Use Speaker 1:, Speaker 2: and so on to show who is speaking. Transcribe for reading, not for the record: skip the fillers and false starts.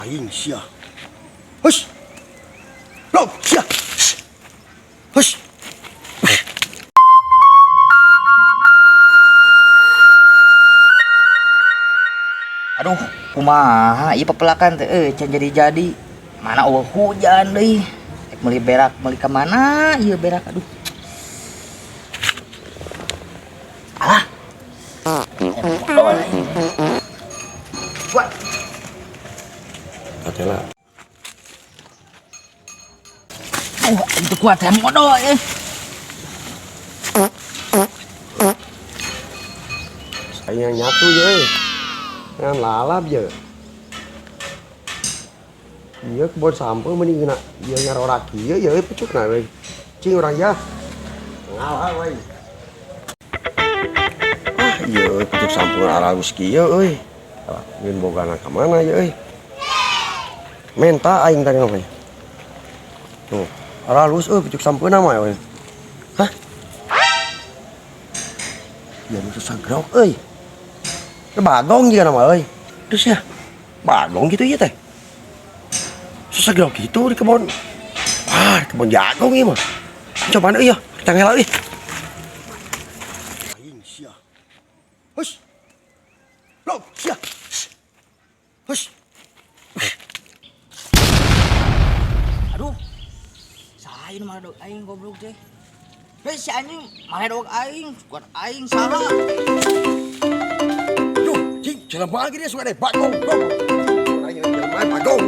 Speaker 1: Aing sia. Hush. Lo, sia. Hush.
Speaker 2: Aduh, kumaha ieu pepelakan teh euy can jadi-jadi. Mana eueuh hujan deui. Rek meuli berak, meuli ka mana ieu berak, aduh. Alah. Modal aing. Wah,
Speaker 1: Katela.
Speaker 2: Aing teu kuat teh modal euy.
Speaker 1: Aing yang nyatu ye. Ngan lalap ye. Iya kebon sampeu mending kena ieu ngarorak ieu ye pucukna we. Cing urang ya. Ngalah we. Ah, ieu pucuk sampeu aralus kieu euy. Alah, ngeun bogana ka mana ye euy. Menta aing tadi mah. Tuh, aralus euy pucuk sampeuna mah euy. Hah? Ya nu susah grok euy. Bagong juga nama euy. Terus ya, bagong gitu ya teh. Susah grok gitu di kebun. Wah, di kebun jagung ieu mah. Cobaan euy ya, kita ngela euy. Aing sia. Hush. Lo, sia. Hush.
Speaker 2: Aduh. Saha ieu maledog aing goblok teh. Hei si anjing maledog aing, kuat aing saha.
Speaker 1: Duh, cing, jelema lagi dia suka deh bagong, bagong. Orang yang jelema bagong.